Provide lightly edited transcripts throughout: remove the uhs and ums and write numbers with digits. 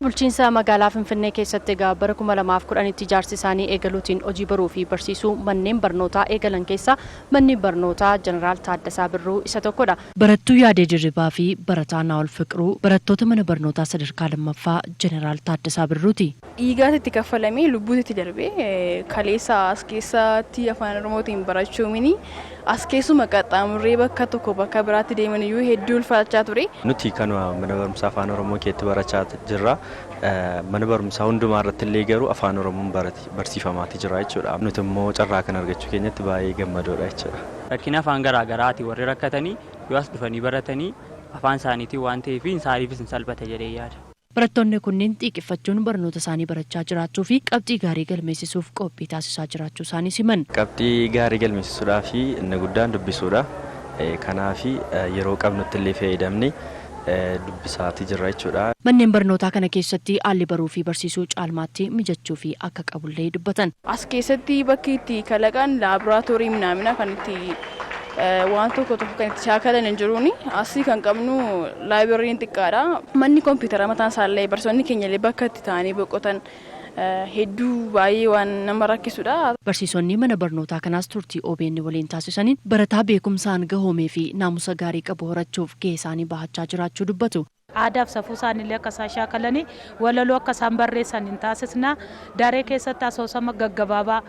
Bulchiinsa magaalaa Finfinnee keessatti egaa bara 2010tti ijaarsi isaanii eegaluutiin hojii baruu fi barsiisuu manneen barnootaa eegalan keessaa manni barnootaa Jeneraal Taaddasaa Birruu isa tokkodha. Barattuu Yaadee Dirribaa fi barataa Naa'ol Fiqiruu barattoota mana barnootaa sadarkaa lammaffaa Jeneraal Taaddasaa Birruuti. Dhiigaatu itti kaffalamee, lubbuutu itti darbee, kaleessa as keessatti Afaan Oromootiin barachuumini as keessuma qaxxaamurree bakka tokko bakka biraatti deeman iyyuu hedduu ulfaachaa ture. Nuti kanuma mana barumsaa Afaan Oromoo keetti barachaa jirra. Mana barumsaa hundumaa irratti illee garuu Afaan Oromoon barsiifamaati jira jechuudha. Nuti immoo carraa kana argachuu keenyatti baay'ee gammadoodha jechuudha. Rakkina afaan garaa garaati warri rakkatanii yoo as dhufanii baratanii afaan isaaniitiin waan ta'eef isaaniifis hin salphata jedhee yaada. Barattoonni kunneen xiiqeffachuun barnoota isaanii barachaa jiraachuu fi qabxii gaarii galmeessisuuf qophii taasisaa jiraachuu isaanii himan. Qabxii gaarii galmeessisuudhaaf inni guddaan dubbisuudha. Kanaaf yeroo qabnutti illee fayyadamne dubbisaatii jirra jechuudha. Manneen barnootaa kana keessatti haalli baruu fi barsiisuu caalmaatti mijachuu fi akka qabullee dubbatan. As keessatti bakki itti kalaqan laaboraatoorii minaamina kan itti waan tokko tokko kan itti shaakalan hin jiruuni. Asii kan qabnu laayibirariin xiqqaadha. Manni kompiitara mataan isaallee barsiisonni keenya illee bakka itti taa'anii boqotan hedduu baay'ee waan nama rakkisudha. Barsiisonni mana barnootaa kanaas turtii OBN waliin taasisaniin barataa beekumsaan gahoomee fi naamusa gaarii qabu horachuuf gahee isaanii bahachaa jiraachuu dubbatu. Aadaaf safuu isaaniillee akka isaan shaakalanii, walaloo akka isaan barreessan hin taasisna. Daree keessatti asoosama gaggabaabaa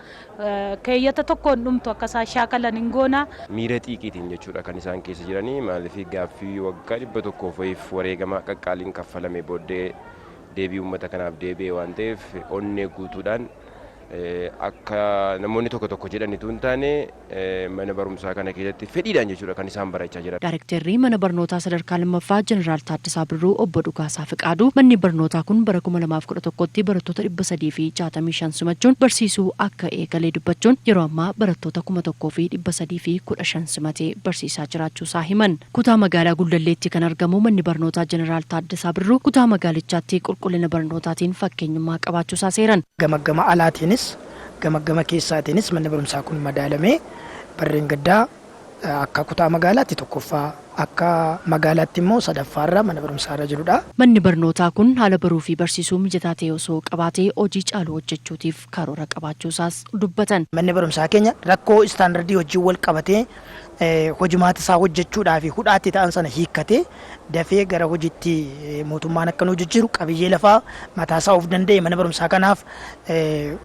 keeyyata tokkoon dhumtu akka isaan shaakalan hin goona. Miira xiiqiitiin jechuudha kan isaan keessa jiranii, maaliif gaaffii waggaa 100 wayiif wareegama qaqqaaliin kaffalame booddee deebii uummata kanaaf deebi'e waan ta'eef, onnee guutuudhaan akka namoonni tokko tokko jedhanitu hin taane, mana barumsaa kana keessatti fedhiidhaan jechuudha kan isaan barachaa jiran. Daarektarri mana barnootaa sadarkaa lammaffaa Jeneraal Taaddasaa Birruu obbo Dhugaasaa Fiqaaduu manni barnootaa kun bara 2011tti barattoota 365 simachuun barsiisuu akka eegalee dubbachuun, yeroo ammaa barattoota 1315 simatee barsiisaa jiraachuusaa himan. Kutaa magaalaa Gullalleetti kan argamu manni barnootaa Jeneraal Taaddasaa Birruu kutaa magaalichaatti qulqullina barnootaatiin fakkeenyummaa qabaachuusaa seeran. Gamaggama alaatiinis gamaggama keessaatiinis manni barumsaa kun madaalamee barreen gaddaa akka kutaa magaalaatti tokkoffaa, akka magaalaatti immoo sadaffaarra mana barumsaarra jirudha. Manni barnootaa kun haala baruu fi barsiisuu mijataa ta'e osoo qabaatee hojii caalu hojjechuutiif karoora qabaachuusaas dubbatan. Manni barumsaa keenya rakkoo istaandardii hojii wal qabatee hojimaata isaa hojjechuudhaa fi hudhaatti ta'an sana hiikkatee dafee gara hojiitti mootummaan akka nu jijjiiru, qabiyyee lafaa mataasaa of danda'e mana barumsaa kanaaf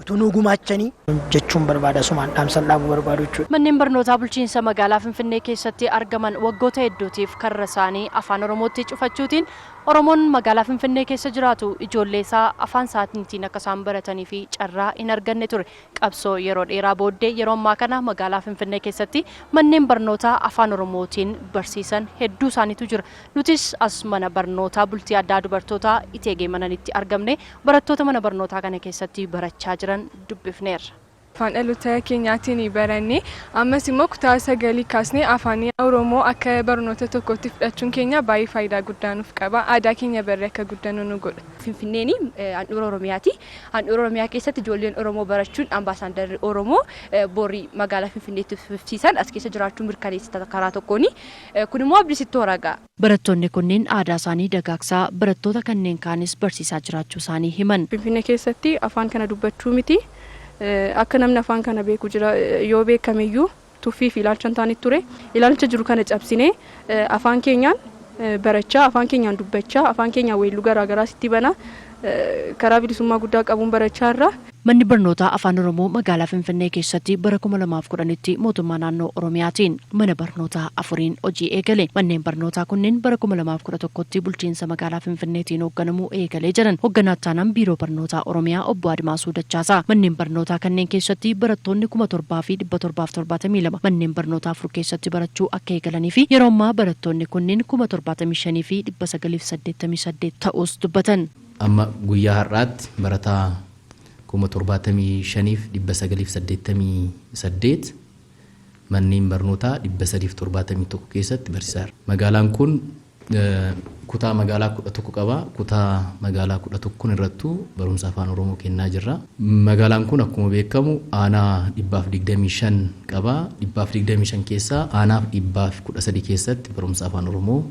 utuu nu gumaachanii jechuun barbaada, sumaan dhaamsan dhaamuu barbaadu jechuudha. Manneen barnootaa bulchiinsa magaalaa Finfinnee keessatti argaman waggoota hedduutiif karra isaanii Afaan Oromootti cufachuutiin Oromoon magaalaa Finfinnee keessa jiraatu ijoollee isaa afaan isaaniitiin akka isaan baratanii fi carraa hin arganne ture. Qabsoo yeroo dheeraa booddee yeroo ammaa kana magaalaa Finfinnee keessatti manneen barnootaa Afaan Oromootiin barsiisan hedduu isaaniitu jira. Nutis as mana barnootaa bultii addaa dubartootaa Iteegee Mananitti argamne barattoota mana barnootaa kana keessatti barachaa jiran dubbifneerra. Afaan dhaloota keenyaatiin baranne, ammas immoo kutaa sagalii kaasnee Afaan Oromoo akka barnoota tokkotti fudhachuun keenya baay'ee faayidaa guddaa nuuf qaba. Aadaa keenya barree akka guddannu nu godha. Finfinneen handhuura Oromiyaati. Handhuura Oromiyaa keessatti ijoolleen Oromoo barachuun ambaasaaddarri Oromoo borii magaalaa Finfinneetti fufsiisan as keessa jiraachuu mirkaneessita karaa tokkooni. Kun immoo abdii sitti horagaa. Barattoonni kunneen aadaa isaanii dagaagsaa barattoota kanneen kaanis barsiisaa jiraachuu isaanii himan. Finfinnee keessatti afaan kana dubbachuu miti, akka namni afaan kana beeku jira yoo beekameyyuu tuffii fi ilaalcha hin taane ture. Ilaalcha jiru kana cabsinee afaan keenyaan barachaa, afaan keenyaan dubbachaa, afaan keenyaan weelluu garaagaraa sitti bana, karaa bilisummaa guddaa qabuun barachaa irra. Manni barnootaa Afaan Oromoo magaalaa Finfinnee keessatti bara 2010tti mootummaa naannoo Oromiyaatiin mana barnootaa afuriin hojii eegale. Manneen barnootaa kunneen bara 2011tti bulchiinsa magaalaa Finfinneetiin hoogganamuu eegalee jedhan hoogganaa ittaanaan biiroo barnootaa Oromiyaa obbo Admaasuu Dachaasaa. Manneen barnootaa kanneen keessatti barattoonni 7772 manneen barnootaa afur keessatti barachuu akka eegalanii fi yeroo ammaa barattoonni kunneen 75,988 ta'us dubbatan. Amma guyyaa har'aatti barataa 75,988 manneen barnootaa 371 keessatti barsiisaa jira. Magaalaan kun kutaa magaalaa 11 qaba. Kutaa magaalaa 11 irrattuu barumsa Afaan Oromoo kennaa jirra. Magaalaan kun akkuma beekamu aanaa 125 qaba. 125 keessaa aanaaf 113 keessatti barumsa Afaan Oromoo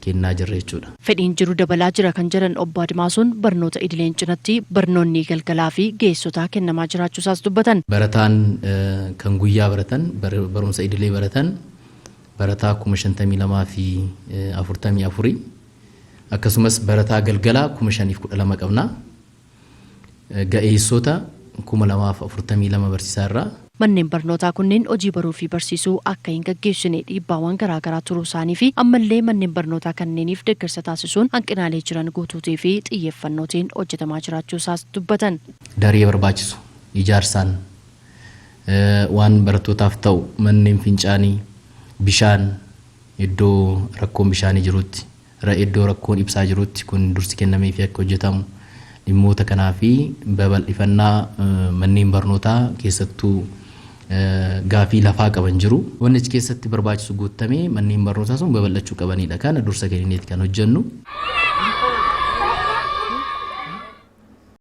kennaa jirra jechuudha. Fedhiin jiru dabalaa jira kan jedhan Obbo Admaasuun barnoota idileen cinatti barnoonni galgalaa fi ga'eessotaa kennamaa jiraachuusaas dubbatan. Barataan kan guyyaa baratan, barumsa idilee baratan, barataa 52,044, akkasumas barataa galgalaa 5,012 qabna. Ga'eessota 2,042 barsiisaa irraa. Manneen barnootaa kunneen hojii baruu fi barsiisuu akka hin gaggeessine dhiibbaawwan garaagaraa turuu isaanii fi ammallee manneen barnootaa kanneeniif deeggarsa taasisuun hanqinaalee jiran guutuutii fi xiyyeeffannootiin hojjetamaa jiraachuusaas dubbatan. Daree barbaachisu ijaarsaan, waan barattootaaf ta'u, manneen fincaanii, bishaan, iddoo rakkoon bishaanii jirutti, iddoo rakkoon ibsaa jirutti kun dursi kennamee fi akka hojjetamu, dhimmoota kanaa fi babal'ifannaa manneen barnootaa keessattuu gaafii lafaa qaban jiru. Wanni achi keessatti barbaachisu guutamee manneen barnootaa sun babal'achuu qabanidha. Kana dursa kennineeti kan hojjennu.